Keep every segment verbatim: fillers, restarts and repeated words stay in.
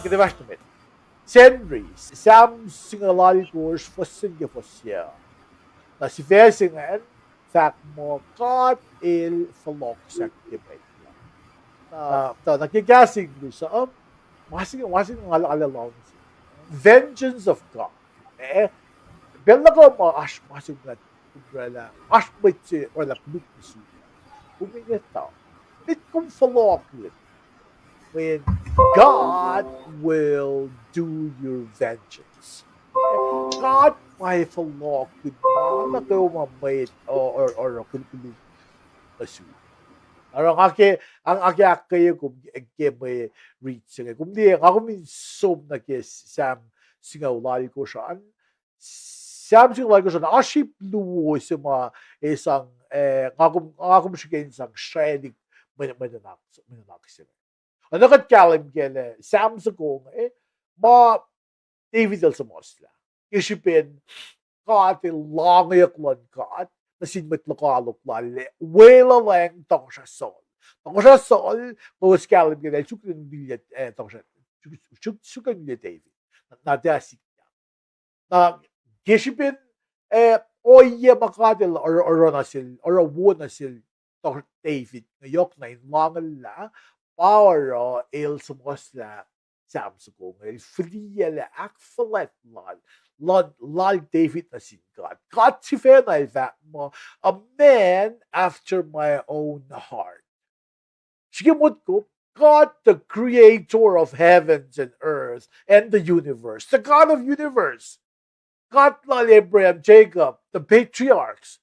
Kuht ac fahsr nuh met. Sacnri, Sam singucul alkosr, fuhs se nuh ke fuhs yuc. Na sifac se ingacn fahk muh God El fohlohk sahk ke mwet. Na, na ke kahs English uh, ma se, ma se nga, nga lohng se, vengeance of God. Eh, pacl nuh kwewa ma oasr ma se nga orwaclah, oasr mwet se orwaclah koluk nuh sum, kom in etuh, met kom fohlohkihn, when God will do your vengeance. God pa fohlohkihn ma nuh kwewa ma mwet oruh koluk nuh sum. Oruh nga ke, nga ke ahkkweye kom ke mwe rit se inge, kom liye, nga kom in som nuh ke Sam singucul alkosr an. Sam singucul alkosr an, oasr ip luo se ma ac sang, eh, nga kom, nga kom srihke in sang sraclihk mwe, mwe nuhnak, mwe nuhnak se inge. Oacna kuht kahlwem kac lah Sam soko inge, eh, ma David el suhmuhslah ke srihpen God, el lohngeyuck luhn God nuh sin mwet lokoalok lal, weluhlwacng tohkohsrah Saul. Tohkohsrah Saul, kowos kahlwem kac lah el suk in liye, eh, tohkohsrah, suk, suk in liye David. Na, na tiac sikyak. Na ke srihpen, eh, ohiyac ma God el oruh, oruh nuh sel, oruh wo nuh sel David inge yohk na in lohnglah, pa oruh el suhmuhslah Sam soko inge, el fihliyac lah ahkfuhlwact lal, lal, lal David nuh sin God. God sifacna el fahk muh, a man after my own heart. Srihke motko, God, the creator of heavens and earth and the universe, the God of universe. God lal Abraham, Jacob, the patriarchs.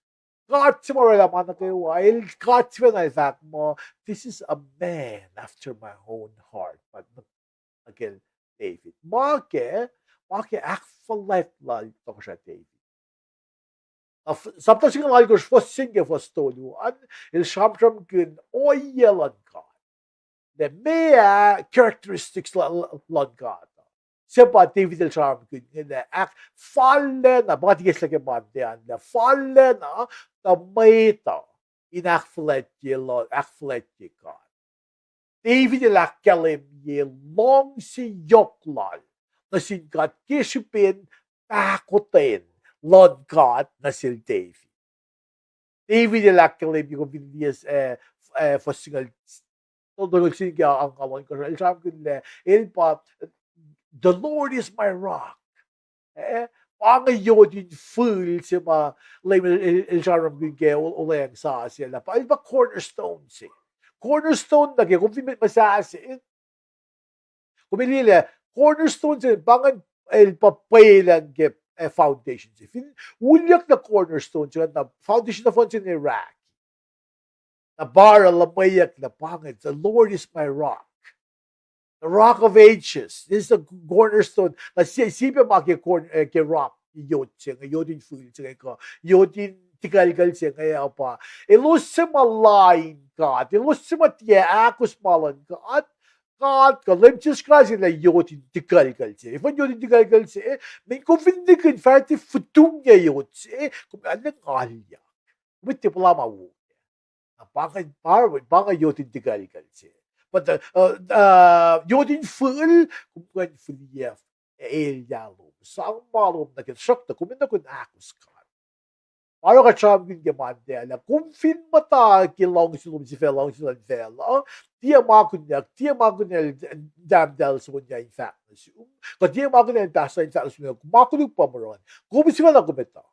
God se ma orwaclah ma nuh kwewa, el God sifacna el fahk muh, this is a man after my own heart. But again, David. Ma ke, ma ke ahkfuhlwact lal tohkohsrah David. Na f-, sapta singucul alkosr, fuhs se nuh ke fuhs tolu an, el sramsramkihn ohiyac luhn God. Lah meac characteristics luhn God. Se pa David el sramsramkihn inge lah ahkfalyeyuck, pa kuht ikacslah ke Monday an, lah falyeyuck tuh mwet uh in ahkfuhlwactye, ahkfuhlwactye God. David el ahkkahlwemye luhngse yohk lal nuh sin God ke srihpen pahkotwen luhn God nuh sel David. David el ahkkahlwemye, kom fin liye, eh, eh, fuhs singucul, tolngoul se nuh ke angngaul ohnkohsr, el sramsramkihn lah, el pa, the Lord is my rock. Eh, pa inge yot in fihl se ma Leum el, el, el sramsramkihn ke o-, olweacng sasuc lah, pa, el pa cornerstone se. Cornerstone nuh ke, kom fin muhsah se, kom liye lah cornerstone se pa ingacn, el pa pwelucng ke, eh, foundation se. Fin ulyuck na cornerstone se, na foundation nohfohn se inge orek. Na pa oruh luhmweyuck lah pa inge, the Lord is my rock. The rock of ages. This is the cornerstone. Na sie, sie pac ma ke corn-, eh, ke rock, yot se inge, yot in fihl se inge kuh yot in tikuclkucl se inge uh pa, elos suc ma lain God, elos suc ma tiac ahkos ma luhn God, God kuh Leum Jisus Kraist lah yot in tikuclkucl se. Efuh yot in tikuclkucl se? Mweyen kom fin nihkihn fahsr, fotongyac yot se, kom ac ngalyak. Kom tiac puhla ma wo. Na pa inge, pa, pa inge yot in tikuclkucl se. But, uh, uh, yot in fihl, kom kuh in fihliyac elyah lom, sang ma lom nuh ke, tuhsruhktuh kom in nuh kuh in ahkos God. Pa oruh kuht sramsramkihn ke Monday lah kom fin muhta ke luhngse lom sifacna, luhngse luhn facluh, tiac ma kunac, tiac ma kunac, tahmtahel Sonya in fahk nuh sum, kuh tiac ma kunac pastor in fahk nuh sum, ma koluk pa moron. Kom sifacna kom etuh.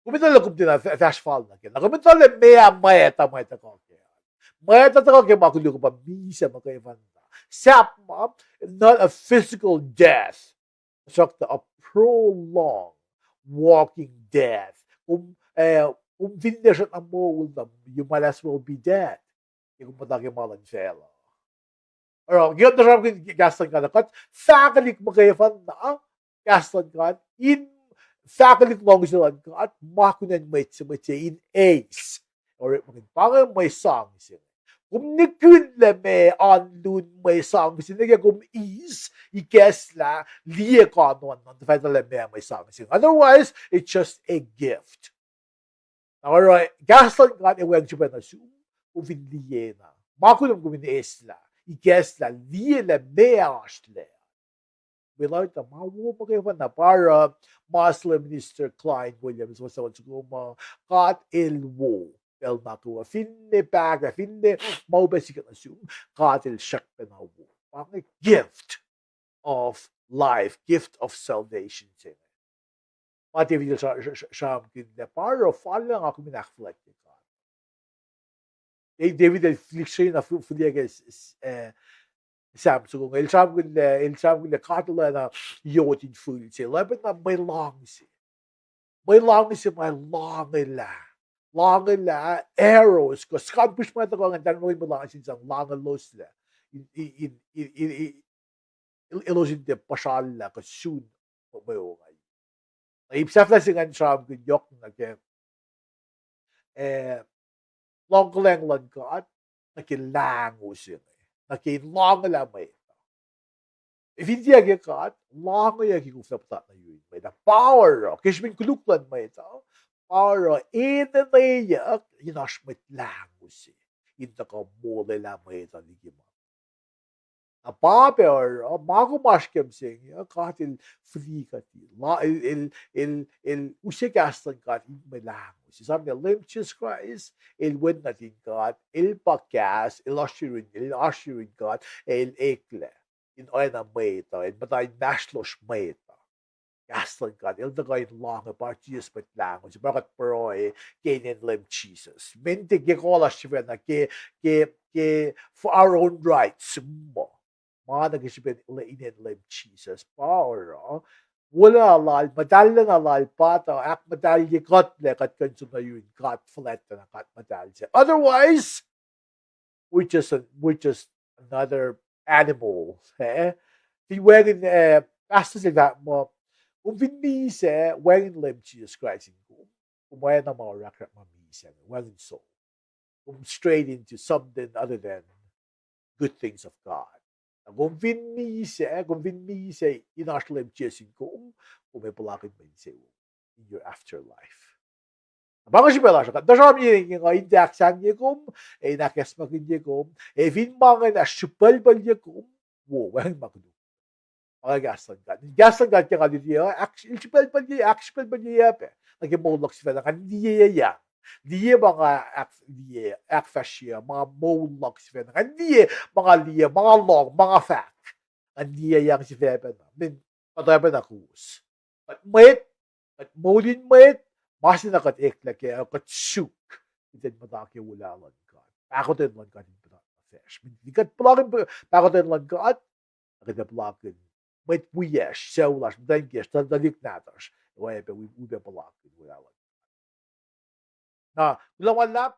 Kom etuh lah kom tiacna fah-, fahsr fal nuh kac. Na kom etuh lah meac mwet uh, mwet uh kuh ke, mwet uh tuhkuh ke ma koluk uh pa misac muhkwena. Sahp ma, not a physical death, tuhsruhktuh a prolonged walking death. Kom, eh, kom fin tiac srackna moul, you might as well be dead. Ke kom muhta ke ma luhn facluh. Oruh, ke kuht sramsramkihn kahs luhn God, kuht fahkwelihk muhkwena kahs luhn God, in fahkwelihk luhngse luhn God, ma kunacn mwet se, mwet se in eis. Orekmakihn pa inge mwe sang se inge. Kom nihkihn lah meac oan lun mwe sang se inge, ke kom eis, ikacslah, liye koanon, na tuhfahna lah meac mwe sang se inge. Otherwise, it's just a gift. Na oruh kahs luhn God ac wacngihn srihpac nuh sum, kom fin liye na, ma koluk kom in eislah, ikacslah, liye lah meac oasr lah. Weluhl tuh ma wo muhkwena pa oruh Muslim Minister Kline Williams, ma suhmuhslah soko muh God El wo pacl nuh kwewa. Finne pahkah, finne ma upac sikyak nuh sum, God El srackpacna wo. Pa inge gift of life, gift of salvation se inge. Ma David el sra-, sra-, sra-, sramsramkihn lah pa oruh fal nga kom in ahkfuhlwactye God. Eh, David el fihliyac na fihliyac ke s-, s-, eh, Sam soko inge, el sramsramkihn lah, el sramsramkihn lah God El oacna yot in fihl se, El oacpacna mwe luhngse. Mwe luhngse ma El luhngwelah. Luhngwelah arrows, kuh skan pihsr ma tuhkuh ingacn, tamuhlwel mwe luhngse in sang luhngweloslac. In, in, in, in, in, in, el-, elos in tiac puhsrallah kuh sun mwe ongaiyac. Na ip sahflah se ingacn sramsramkihn yohk nuh ke, eh, luhngkuhlwacng luhn God nuh ke lahngo se inge, nuh ke in luhngwelah mwet. Fin tiac ke God, luhngweyucki koflah puhtat nuh yurin mwet uh. Pa oruh, ke srihpen koluk luhn mwet uh, pa oruh enenweyuck in oasr mwet lahngo se in tuhkuh molwelah mwet uh liki ma. Na pa pac oruh, ma kom oasr ke mihsenge uh, God El fihli kuht, la-, El, El, El, El use kahs luhn God in mwe lahngo se. Esam lah Leum Jisus Kraist El Wen nuhtin God, El pa kahs, El oasr yurin, El oasr yurin God, El eklac in oacna mwet uh, El muhta inmahsrlosr mwet uh. Kahs luhn God El tuhkuh in lahngo, pa Jisus Mwet Lahngo se, pa kuht pruhe ke inen Leum Jisus. Meac, ke kuh lasr sifacna, ke, ke, ke for our own rights, muh, ma nuh ke srihpen inen Leum Jisus, pa oruh wolacna Lal, muhtahllacna Lal pa tuh ahkmuhtahlye kuht lah kuht kuh in som nuh yurin God fuhlwactna, God muhtahl se. Otherwise, we're just a, we're just another animal, eh? Fin wacngihn, eh, pastor se fahk muh, kom fin misac, wacngihn Leum Jisus Kraist in kom, kom oacna ma orahkrahk ma misac, wacngihn soul. Kom strayed into something other than good things of God. Na kom fin misac, kom fin misac in oasr Leum Jisus in kom, kom ac puhlakihn mwe insewowo in your afterlife. Na pa inge srihpac lasr uh, kuht tuh sramsram inge nga in tiac ahksahngye kom, ac in ahkacsmakihnye kom, ac fin ma ingacn ah srihpaclpaclye kom, wo, wacngihn ma koluk. Pa kahs luhn God. Kahs luhn God ke nga liye uh, ahk-, el srihpaclpaclye, ahksrihpaclpaclye pac nuh ke moul luhk sifacna, ngan liye, liye ma nga ahk-, liye, ahkfahsrye, ma moul luhk sifacna, ngan liye ma nga liye, ma nga lohng, ma nga fahk, ngan liye yang sifacpacna, min kuht oacpacna kowos. Kuht mwet, kuht moul in mwet, ma se na kuht eklac kac uh, kuht suk kuht in muhta ke wolacna luhn God, pahkotwen luhn God in puhtatlac facsr. Min kuht puhlakihn pahkotwen luhn God, na kuht ac puhlakihn mwet wiyacsr, sucu lasr, muhtwacn kiyacsr, tuhlihk nahtuhsr, oacyacpac wi-, wi pac puhlakihn wolacna luhn God. Na kuloh ma luhlahp,